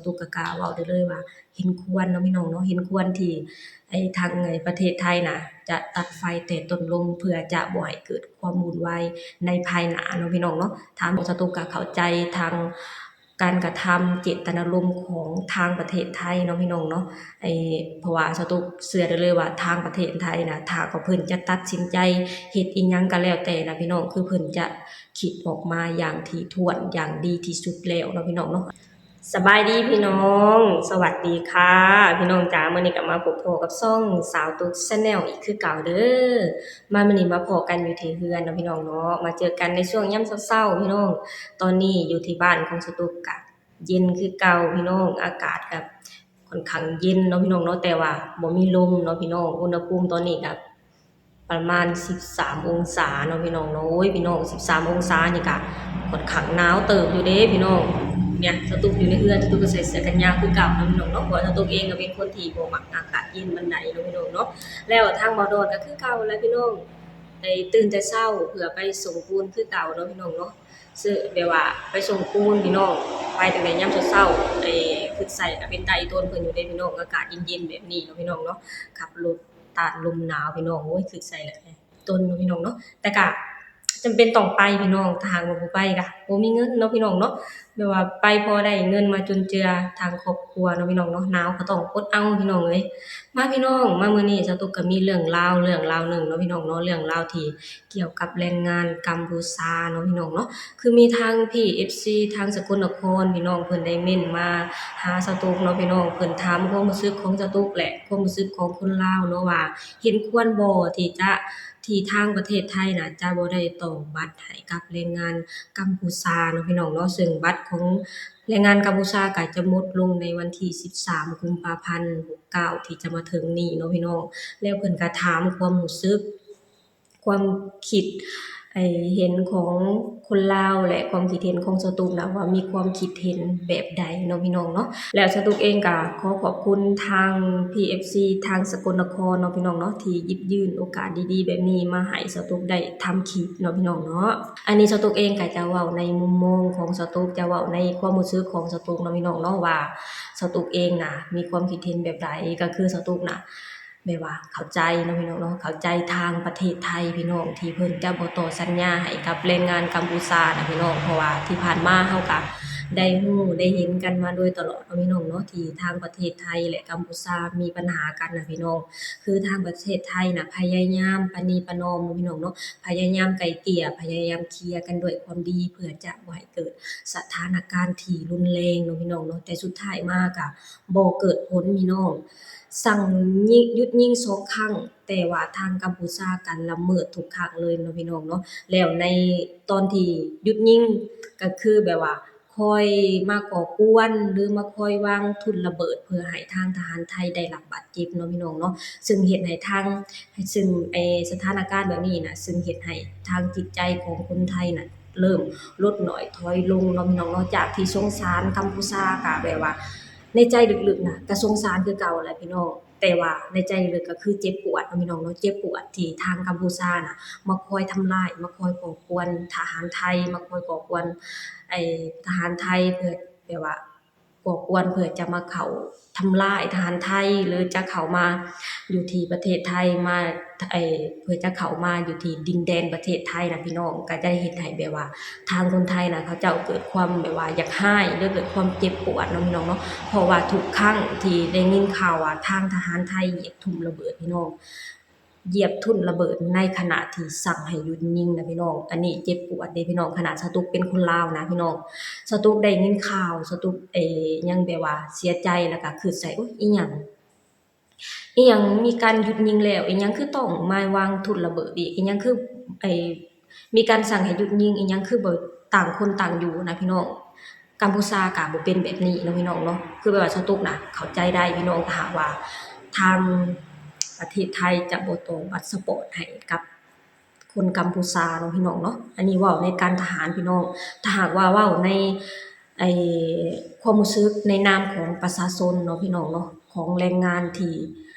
ຕຸກກໍກ້າເວົ້າໄດ້ເລີຍວ່າເຫັນຄວນເນາະພີ່ນ້ອງເນາະ, ເຫັນຄວນທີ່ ໄອ້ທາງ ໄອ້ປະເທດໄທນະ ຈະຕັດໄຟແຕ່ຕົ້ນລົມ ເພື່ອຈະບໍ່ໃຫ້ເກີດຄວາມວຸ່ນວາຍໃນພາຍໜ້າເນາະພີ່ນ້ອງເນາະ. ທາງສາວຕຸກກໍເຂົ້າໃຈທາງການກະທຳເຈດຕະນາລົມຂອງທາງປະເທດໄທເນາະພີ່ນ້ອງເນາະ, ໄອ້ ເພາະວ່າສາວຕຸກເຊື່ອໄດ້ເລີຍວ່າທາງປະເທດໄທນະ ຖ້າວ່າເພິ່ນຈະຕັດສິນໃຈເຮັດອີ່ຫຍັງກໍແລ້ວແຕ່ນະພີ່ນ້ອງ ຄືເພິ່ນຈະຄິດອອກມາຢ່າງຖີ່ຖ້ວນ ຢ່າງດີທີ່ສຸດແລ້ວເນາະພີ່ນ້ອງເນາະ. ສະບາຍດີພີ່ນ້ອງ ສະຫວັດດີຄ່ະພີ່ນ້ອງຈ໋າ, ມື້ນີ້ກໍມາພົບພໍ້ກັບຊ່ອງສາວຕຸກ Channel ອີກຄືເກົ່າເດີ. ມາມື້ນີ້ມາພໍ້ກັນຢູ່ທີ່ເຮືອນເນາະພີ່ນ້ອງເນາະ, ມາເຈີກັນໃນຊ່ວງຍາມເຊົ້າໆພີ່ນ້ອງ. ຕອນນີ້ຢູ່ທີ່ບ້ານຂອງສາວຕຸກກະເຢັນຄືເກົ່າພີ່ນ້ອງ, ອາກາດກະຄ່ອນຂ້າງເຢັນເນາະພີ່ນ້ອງເນາະ, ແຕ່ວ່າບໍ່ມີລົມເນາະພີ່ນ້ອງ. ອຸນຫະພູມຕອນນີ້ກະ ປະມານສິບສາມອົງສາເນາະພີ່ນ້ອງເນາະ. ໂອ້ຍ ພີ່ນ້ອງ ສິບສາມອົງສານີ້ກະຄ່ອນຂ້າງໜາວເຕີບຢູ່ເດ້ພີ່ນ້ອງ. ເນຍ ສາວຕຸກຢູ່ໃນເຮືອນ ສາວຕຸກກໍໃສ່ເສື້ອແຂນຍາວຄືເກົ່າເນາະພີ່ນ້ອງເນາະ, ເພາະວ່າສາວຕຸກເອງກໍເປັນຄົນທີ່ບໍ່ມັກອາກາດເຢັນປານໃດເນາະພີ່ນ້ອງເນາະ. ແລ້ວທາງບ່າວດອນກໍຄືເກົ່າແຫຼະພີ່ນ້ອງ, ໄດ້ຕື່ນແຕ່ເຊົ້າເພື່ອໄປສົ່ງປູນຄືເກົ່າເນາະພີ່ນ້ອງເນາະ. ເຊິ່ງແບບວ່າໄປສົ່ງປູນພີ່ນ້ອງ, ໄປຕັ້ງແຕ່ຍາມເຊົ້າໆ ໄອ້ ຄຶດໃສ່ກໍເປັນຕາອີ່ຕົນເພິ່ນຢູ່ເດ້ພີ່ນ້ອງ, ອາກາດເຢັນໆແບບນີ້ເນາະພີ່ນ້ອງເນາະ. ຂັບລົດ ຕ້ານລົມໜາວພີ່ນ້ອງ. ໂອ້ຍ ຄຶດໃສ່ແລ້ວຕົນເນາະພີ່ນ້ອງເນາະ, ແຕ່ກະຈຳເປັນຕ້ອງໄປພີ່ນ້ອງ, ຖ້າຫາກວ່າບໍ່ໄປກະບໍ່ມີເງິນເນາະພີ່ນ້ອງເນາະ. ແບບວ່າໄປພໍໄດ້ເງິນມາຈຸນເຈືອທາງຄອບຄົວເນາະພີ່ນ້ອງເນາະ, ໜາວກໍຕ້ອງອົດເອົາພີ່ນ້ອງເອີຍ. ມາພີ່ນ້ອງ ມາມື້ນີ້ສາວຕຸກກໍມີເລື່ອງລາວ ເລື່ອງລາວໜຶ່ງເນາະພີ່ນ້ອງເນາະ, ເລື່ອງລາວທີ່ກ່ຽວກັບແຮງງານກຳພູຊາເນາະພີ່ນ້ອງເນາະ. ຄືມີທາງ ພີ ເອັຟ ຊີ ທາງສະກົນນະຄອນພີ່ນ້ອງ ເພິ່ນໄດ້ເມັ້ນມາຫາສາວຕຸກເນາະພີ່ນ້ອງ, ເພິ່ນຖາມຄວາມຮູ້ສຶກຂອງສາວຕຸກ ແລະ ຄວາມຮູ້ສຶກຂອງຄົນລາວເນາະວ່າ ເຫັນຄວນບໍ່ທີ່ຈະ ທີ່ທາງປະເທດໄທນະ ຈະບໍ່ໄດ້ຕໍ່ບັດໃຫ້ກັບແຮງງານກຳພູຊາເນາະພີ່ນ້ອງເນາະ. ເຊິ່ງບັດຂອງແຮງງານກຳພູຊາກໍຈະໝົດລົງໃນວັນທີສິບສາມ ກຸມພາພັນ ຫົກເກົ້າ ທີ່ຈະມາເຖິງນີ້ເນາະພີ່ນ້ອງ. ແລ້ວເພິ່ນກໍຖາມຄວາມຮູ້ສຶກ ຄວາມຄິດ ໄອ້ ເຫັນຂອງຄົນລາວ ແລະ ຄວາມຄິດເຫັນຂອງສາວຕຸກນະ ວ່າມີຄວາມຄິດເຫັນແບບໃດເນາະພີ່ນ້ອງເນາະ. ແລ້ວສາວຕຸກເອງກໍຂໍຂອບຄຸນທາງ ພີ ເອັຟ ຊີ ທາງສະກົນນະຄອນເນາະພີ່ນ້ອງເນາະ ທີ່ຫຍິບຍື່ນໂອກາດດີໆແບບນີ້ມາໃຫ້ສາວຕຸກໄດ້ທຳຄລິບເນາະພີ່ນ້ອງເນາະ. ອັນນີ້ສາວຕຸກເອງກໍຈະເວົ້າໃນມຸມມອງຂອງສາວຕຸກ ຈະເວົ້າໃນຄວາມຮູ້ສຶກຂອງສາວຕຸກເນາະພີ່ນ້ອງເນາະ ວ່າສາວຕຸກເອງນະມີຄວາມຄິດເຫັນແບບໃດ. ກໍຄືສາວຕຸກນະ ແບບວ່າເຂົ້າໃຈເນາະພີ່ນ້ອງເນາະ, ເຂົ້າໃຈທາງປະເທດໄທພີ່ນ້ອງ ທີ່ເພິ່ນຈະບໍ່ຕໍ່ສັນຍາໃຫ້ກັບແຮງງານກຳພູຊານະພີ່ນ້ອງ. ເພາະວ່າທີ່ຜ່ານມາເຮົາກະໄດ້ຮູ້ໄດ້ເຫັນກັນມາໂດຍຕະຫຼອດເນາະພີ່ນ້ອງເນາະ ທີ່ທາງປະເທດໄທ ແລະ ກຳພູຊາມີບັນຫາກັນນະພີ່ນ້ອງ. ຄືທາງປະເທດໄທນະພະຍາຍາມປະນີປະນອມເນາະພີ່ນ້ອງເນາະ, ພະຍາຍາມໄກ່ເກ່ຍ ພະຍາຍາມເຄລຍກັນດ້ວຍຄວາມດີ ເພື່ອຈະບໍ່ໃຫ້ເກີດສະຖານະການທີ່ຮຸນແຮງເນາະພີ່ນ້ອງເນາະ, ແຕ່ສຸດທ້າຍມາກະບໍ່ເກີດຜົນພີ່ນ້ອງ. ສັ່ງຍິງ ຢຸດຍິງສອງຄັ້ງ ແຕ່ວ່າທາງກຳພູຊາກໍລະເມີດທຸກຄັ້ງເລີຍເນາະພີ່ນ້ອງເນາະ. ແລ້ວໃນຕອນທີ່ຢຸດຍິງ ກໍຄືແບບວ່າຄອຍມາກໍ່ກວນ ຫຼື ມາຄອຍວາງທຸ່ນລະເບີດ ເພື່ອໃຫ້ທາງທະຫານໄທໄດ້ຮັບບາດເຈັບເນາະພີ່ນ້ອງເນາະ, ເຊິ່ງເຮັດໃຫ້ທາງ ເຊິ່ງໄອ້ສະຖານະການແບບນີ້ນະ ເຊິ່ງເຮັດໃຫ້ທາງຈິດໃຈຂອງຄົນໄທນະ ເລີ່ມລົດໜ້ອຍຖອຍລົງເນາະພີ່ນ້ອງເນາະ. ຈາກທີ່ສົງສານກຳພູຊາ ກະແບບວ່າໃນໃຈເລິກໆນະ ກະສົງສານຄືເກົ່າແຫຼະພີ່ນ້ອງ, ແຕ່ວ່າໃນໃຈເລິກກໍຄືເຈັບປວດເນາະພີ່ນ້ອງເນາະ, ເຈັບປວດທີ່ທາງກຳພູຊານະມາຄອຍທຳລາຍ ມາຄອຍກໍ່ກວນທະຫານໄທ ມາຄອຍກໍ່ກວນໄອ້ທະຫານໄທ ເພື່ອແບບວ່າກໍ່ກວນເພື່ອຈະມາເຂົ້າທຳລາຍທະຫານໄທ ຫຼື ຈະເຂົ້າມາຢູ່ທີ່ປະເທດໄທ ມາ ໄອ້ ເພື່ອຈະເຂົ້າມາຢູ່ທີ່ດິນແດນປະເທດໄທນະພີ່ນ້ອງ. ກໍຈະເຮັດໃຫ້ແບບວ່າທາງຄົນໄທນະ ເຂົາເຈົ້າເກີດຄວາມແບບວ່າຢາກຮ້າຍ ຫຼື ເກີດຄວາມເຈັບປວດເນາະພີ່ນ້ອງເນາະ, ເພາະວ່າທຸກຄັ້ງທີ່ໄດ້ຍິນຂ່າວວ່າທາງທະຫານໄທຢຽບທຸ່ມລະເບີດພີ່ນ້ອງ ຢຽບທຸ່ນລະເບີດໃນຂະນະທີ່ສັ່ງໃຫ້ຢຸດຍິງນະພີ່ນ້ອງ. ອັນນີ້ເຈັບປວດເດ້ພີ່ນ້ອງ, ຂະໜາດສາວຕຸກເປັນຄົນລາວນະພີ່ນ້ອງ, ສາວຕຸກໄດ້ຍິນຂ່າວ ສາວຕຸກ ເອີ ຍັງແບບວ່າເສຍໃຈ ແລ້ວກໍຄຶດໃສ່ ໂອ້ຍ ອີຫຍັງ ອີຫຍັງມີການຢຸດຍິງແລ້ວ ອີຫຍັງຄືຕ້ອງມາວາງທຸ່ນລະເບີດອີກ ອີຫຍັງຄື ໄອ້ ມີການສັ່ງໃຫ້ຢຸດຍິງ ອີຫຍັງຄືບໍ່ ຕ່າງຄົນຕ່າງຢູ່ນະພີ່ນ້ອງ. ກຳພູຊາກະບໍ່ເປັນແບບນີ້ເນາະພີ່ນ້ອງເນາະ, ຄືແບບວ່າສາວຕຸກນະເຂົ້າໃຈໄດ້ພີ່ນ້ອງ ຖ້າຫາກວ່າທາງປະເທດໄທຈະບໍ່ຕໍ່ພາສປອດໃຫ້ກັບຄົນກຳພູຊາເນາະພີ່ນ້ອງເນາະ. ອັນນີ້ເວົ້າໃນການທະຫານພີ່ນ້ອງ, ຖ້າຫາກວ່າເວົ້າໃນ ໄອ້ ຄວາມຮູ້ສຶກໃນນາມຂອງປະຊາຊົນເນາະພີ່ນ້ອງເນາະ, ຂອງແຮງງານທີ່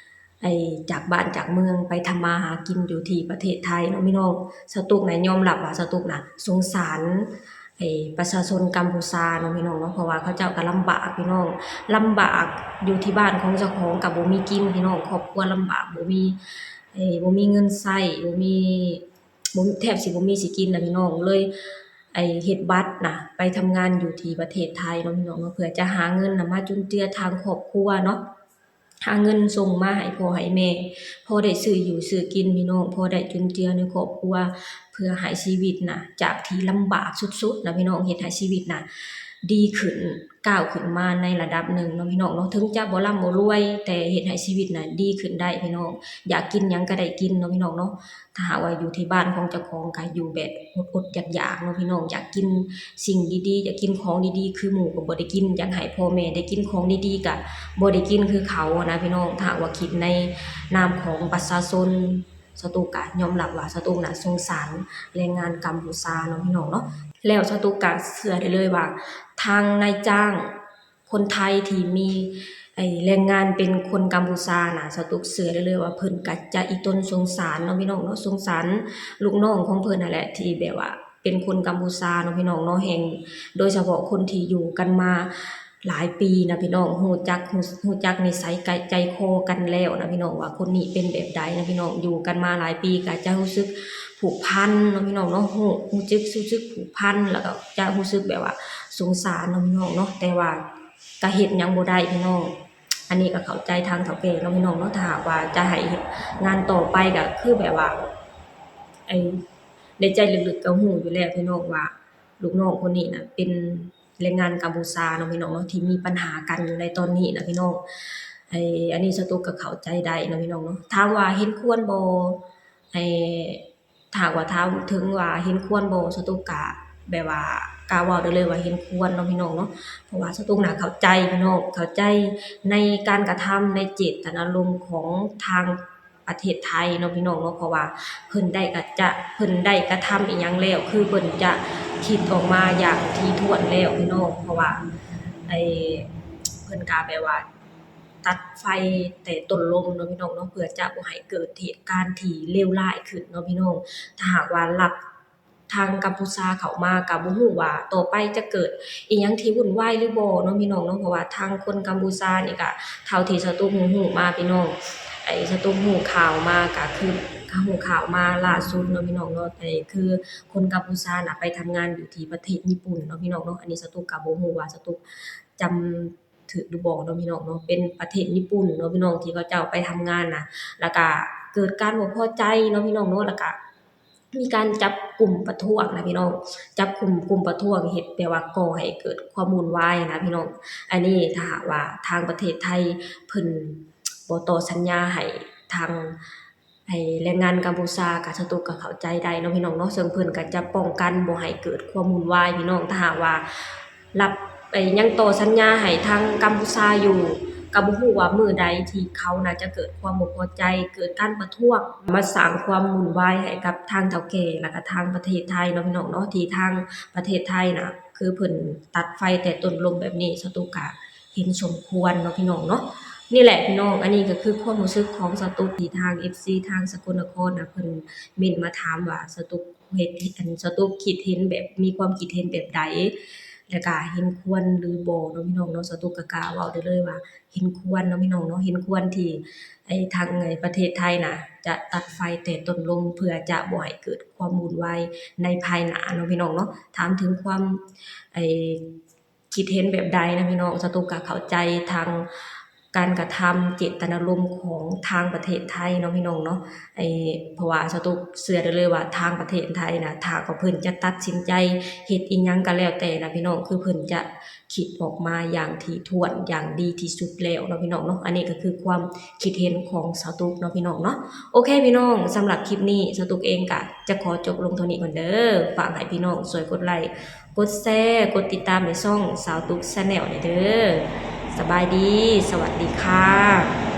ໄອ້ ຈາກບ້ານຈາກເມືອງໄປທຳມາຫາກິນຢູ່ທີ່ປະເທດໄທເນາະພີ່ນ້ອງ, ສາວຕຸກນະຍອມຮັບວ່າສາວຕຸກນະສົງສານ ປະຊາຊົນກຳປູຊາເນາະ ພີ່ນ້ອງເນາະ ເພາະວ່າເຂົາເຈົ້າກໍລຳບາກ ພີ່ນ້ອງ ລຳບາກ ຢູ່ທີ່ບ້ານຂອງເຈົ້າຂອງກໍບໍ່ມີກິນ ພີ່ນ້ອງ ຄອບຄົວລຳບາກ ບໍ່ມີ ເອີ ບໍ່ມີເງິນໃຊ້ ບໍ່ມີ ບໍ່ ແທບຊິບໍ່ມີຊິກິນນະ ພີ່ນ້ອງ ເລີຍ ໄອ້ ເຮັດບັດນະ ໄປທຳງານຢູ່ທີ່ປະເທດໄທເນາະ ພີ່ນ້ອງເນາະ ເພື່ອຈະຫາເງິນນະ ມາຈຸນເຈືອທາງຄອບຄົວເນາະ ຫາເງິນສົ່ງມາໃຫ້ພໍ່ໃຫ້ແມ່ ພໍໄດ້ຊື້ຢູ່ຊື້ກິນ ພີ່ນ້ອງ ພໍໄດ້ຈຸນເຈືອໃນຄອບຄົວ ເພື່ອໃຫ້ຊີວິດນະ ຈາກທີ່ລຳບາກສຸດໆນະ ພີ່ນ້ອງ ເຮັດໃຫ້ຊີວິດນະ ດີຂຶ້ນ ກ້າວຂຶ້ນມາໃນລະດັບໜຶ່ງເນາະ ພີ່ນ້ອງເນາະ ເຖິງຈະບໍ່ລ່ຳບໍ່ລວຍ ແຕ່ເຮັດໃຫ້ຊີວິດນະ ດີຂຶ້ນໄດ້ ພີ່ນ້ອງ ຢາກກິນຫຍັງກໍໄດ້ກິນເນາະ ພີ່ນ້ອງເນາະ. ຖ້າຫາກວ່າຢູ່ທີ່ບ້ານຂອງເຈົ້າຂອງກໍຢູ່ແບບອົດໆຢາກໆເນາະ ພີ່ນ້ອງ ຢາກກິນສິ່ງດີໆ ຢາກກິນຂອງດີໆ ຄືໝູ່ກໍບໍ່ໄດ້ກິນ ຢາກໃຫ້ພໍ່ແມ່ໄດ້ກິນຂອງດີໆ ກໍບໍ່ໄດ້ກິນຄືເຂົານະ ພີ່ນ້ອງ. ຖ້າຫາກວ່າຄິດໃນນາມຂອງປະຊາຊົນ ສະຕຸກກໍຍອມຮັບວ່າສະຕຸກນະສົງສານແຮງງານກຳປູຊາເນາະ ພີ່ນ້ອງເນາະ. ແລ້ວສະຕຸກກໍເຊື່ອໄດ້ເລີຍວ່າ ທາງນາຍຈ້າງ ຄົນໄທທີ່ມີ ໄອ້ ແຮງງານເປັນຄົນກຳປູຊານະ ສະຕຸກເຊື່ອໄດ້ເລີຍວ່າເພິ່ນກໍຈະອີ່ຕົນສົງສານເນາະ ພີ່ນ້ອງເນາະ ສົງສານລູກນ້ອງຂອງເພິ່ນຫັ້ນແຫຼະ ທີ່ແບບວ່າເປັນຄົນກຳປູຊາເນາະ ພີ່ນ້ອງເນາະ ແຮງ ໂດຍສະເພາະຄົນທີ່ຢູ່ກັນມາຫຼາຍປີນະ ພີ່ນ້ອງ ຮູ້ຈັກ ຮູ້ ຮູ້ຈັກນິໄສໃຈຄໍກັນແລ້ວນະ ພີ່ນ້ອງ ວ່າຄົນນີ້ເປັນແບບໃດນະ ພີ່ນ້ອງ ຢູ່ກັນມາຫຼາຍປີກໍຈະຮູ້ສຶກຜູກພັນເນາະ ພີ່ນ້ອງເນາະ ຮູ້ ຮູ້ສຶກ ຮູ້ສຶກຜູກພັນ ແລ້ວກໍຈະຮູ້ສຶກແບບວ່າສົງສານເນາະ ພີ່ນ້ອງເນາະ ແຕ່ວ່າ ກະເຮັດຫຍັງບໍ່ໄດ້ພີ່ນ້ອງ. ອັນນີ້ກະເຂົ້າໃຈທາງເຖົ້າແກ່ເນາະພີ່ນ້ອງເນາະ ຖ້າຫາກວ່າຈະໃຫ້ເຮັດງານຕໍ່ໄປກະຄືແບບວ່າ ໄອ້ ໃນໃຈເລິກໆກະຮູ້ຢູ່ແລ້ວພີ່ນ້ອງວ່າ ລູກນ້ອງຄົນນີ້ນະເປັນແຮງງານກຳປູຊາເນາະພີ່ນ້ອງເນາະ ທີ່ມີບັນຫາກັນຢູ່ໃນຕອນນີ້ນະພີ່ນ້ອງ. ໄອ້ ອັນນີ້ສະຕຸກກະເຂົ້າໃຈໄດ້ເນາະພີ່ນ້ອງເນາະ. ຖາມວ່າເຫັນຄວນບໍ່ ໄອ້ ຖ້າຫາກວ່າຖາມເຖິງວ່າເຫັນຄວນບໍ່ ສະຕຸກກະແບບວ່າກ້າເວົ້າໄດ້ເລີຍວ່າເຫັນຄວນເນາະພີ່ນ້ອງເນາະ ເພາະວ່າສະຕຸກນະເຂົ້າໃຈພີ່ນ້ອງ ເຂົ້າໃຈໃນການກະທຳ ໃນເຈດຕະນາລົມຂອງທາງປະເທດໄທເນາະພີ່ນ້ອງເນາະ ເພາະວ່າເພິ່ນໄດ້ກະຈະ ເພິ່ນໄດ້ກະທຳອີ່ຫຍັງແລ້ວ ຄືເພິ່ນຈະຄິດອອກມາຢ່າງຖີ່ຖ້ວນແລ້ວພີ່ນ້ອງ ເພາະວ່າ ໄອ້ ເພິ່ນກະແບບວ່າ ຕັດໄຟແຕ່ຕົ້ນລົມເນາະພີ່ນ້ອງເນາະ ເພື່ອຈະບໍ່ໃຫ້ເກີດເຫດການທີ່ເລວຮ້າຍຂຶ້ນເນາະພີ່ນ້ອງ. ຖ້າຫາກວ່າລັບທາງກຳປູຊາເຂົ້າມາ ກໍບໍ່ຮູ້ວ່າຕໍ່ໄປຈະເກີດອີ່ຫຍັງທີ່ວຸ່ນວາຍຫຼືບໍ່ເນາະພີ່ນ້ອງເນາະ ເພາະວ່າທາງຄົນກຳປູຊານີ້ກະ ເທົ່າທີ່ສະຕຸກຮູ້ໆມາພີ່ນ້ອງ ໄອ້ສະຕຸກຮູ້ຂ່າວມາກະຄື ຮູ້ຂ່າວມາລ່າສຸດເນາະພີ່ນ້ອງເນາະ ໄອ້ຄືຄົນກຳປູຊານະໄປທຳງານຢູ່ທີ່ປະເທດຍີ່ປຸ່ນເນາະພີ່ນ້ອງເນາະ. ອັນນີ້ສະຕຸກກະບໍ່ຮູ້ວ່າສະຕຸກຈຳ ຖືກຫຼືບໍ່ເນາະພີ່ນ້ອງເນາະ ເປັນປະເທດຍີ່ປຸ່ນເນາະພີ່ນ້ອງ ທີ່ເຂົາເຈົ້າໄປທຳງານນະ ແລ້ວກະເກີດການບໍ່ພໍໃຈເນາະພີ່ນ້ອງເນາະ ແລ້ວກະມີການຈັບກຸມປະທ້ວງນະພີ່ນ້ອງ ຈັບກຸມ ກຸ່ມປະທ້ວງ ເຮັດແບບວ່າກໍ່ໃຫ້ເກີດຄວາມວຸ່ນວາຍນະພີ່ນ້ອງ. ອັນນີ້ຖ້າຫາກວ່າທາງປະເທດໄທເພິ່ນບໍ່ຕໍ່ສັນຍາໃຫ້ທາງ ໃຫ້ແຮງງານກຳປູຊາ ກະສະຕຸກກະເຂົ້າໃຈໄດ້ເນາະພີ່ນ້ອງເນາະ ເຊິ່ງເພິ່ນກະຈະປ້ອງກັນບໍ່ໃຫ້ເກີດຄວາມວຸ່ນວາຍພີ່ນ້ອງ. ຖ້າຫາກວ່າລັບ ໄອ້ ຍັງຕໍ່ສັນຍາໃຫ້ທາງກຳປູຊາຢູ່ ກະບໍ່ຮູ້ວ່າມື້ໃດທີ່ເຂົານະຈະເກີດຄວາມບໍ່ພໍໃຈ ເກີດການປະທ້ວງ ມາສ້າງຄວາມວຸ່ນວາຍໃຫ້ກັບທາງເຖົ້າແກ່ ແລ້ວກະທາງປະເທດໄທເນາະພີ່ນ້ອງເນາະ ທີ່ທາງປະເທດໄທນະ ຄືເພິ່ນຕັດໄຟແຕ່ຕົ້ນລົມແບບນີ້ ສະຕຸກກະ ເຫັນສົມຄວນເນາະພີ່ນ້ອງເນາະ. ນີ້ແຫຼະພີ່ນ້ອງ ອັນນີ້ກໍຄືຄວາມຮູ້ສຶກຂອງສາວຕຸກ ທີ່ທາງເອັຟຊີທາງສະກົນນະຄອນນະ ເພິ່ນເມັ້ນມາຖາມວ່າສາວຕຸກເຮັດ ອັນ ສາວຕຸກຄິດເຫັນແບບ ມີຄວາມຄິດເຫັນແບບໃດ ແລ້ວກະເຫັນຄວນຫຼືບໍ່ເນາະພີ່ນ້ອງເນາະ. ສາວຕຸກກໍກ້າເວົ້າໄດ້ເລີຍວ່າເຫັນຄວນເນາະພີ່ນ້ອງເນາະ ເຫັນຄວນທີ່ ໄອ້ ທາງ ໄອ້ ປະເທດໄທນະ ຈະຕັດໄຟແຕ່ຕົ້ນລົມ ເພື່ອຈະບໍ່ໃຫ້ເກີດຄວາມວຸ່ນວາຍໃນພາຍໜ້າເນາະພີ່ນ້ອງເນາະ. ຖາມເຖິງຄວາມ ໄອ້ ຄິດເຫັນແບບໃດນະພີ່ນ້ອງ ສາວຕຸກກະເຂົ້າໃຈທາງການກະທຳ ເຈດຕະນາລົມຂອງທາງປະເທດໄທເນາະພີ່ນ້ອງເນາະ. ໄອ້ ເພາະວ່າສາວຕຸກເຊື່ອໄດ້ເລີຍວ່າທາງປະເທດໄທນະ ຖ້າວ່າເພິ່ນຈະຕັດສິນໃຈເຮັດອີ່ຫຍັງກໍແລ້ວແຕ່ນະພີ່ນ້ອງ ຄືເພິ່ນຈະຄິດອອກມາຢ່າງຖີ່ຖ້ວນ ຢ່າງດີທີ່ສຸດແລ້ວເນາະພີ່ນ້ອງເນາະ. ອັນນີ້ກໍຄືຄວາມຄິດເຫັນຂອງສາວຕຸກເນາະພີ່ນ້ອງເນາະ. ໂອເຄພີ່ນ້ອງ ສຳລັບຄລິບນີ້ ສາວຕຸກເອງກະຈະຂໍຈົບລົງເທົ່ານີ້ກ່ອນເດີ. ຝາກໃຫ້ພີ່ນ້ອງຊ່ວຍກົດໄລ້ ກົດແຊ ກົດຕິດຕາມໃນຊ່ອງສາວຕຸກ Channel ແດ່ເດີ. ສະບາຍດີ ສະຫວັດດີຄ່ະ.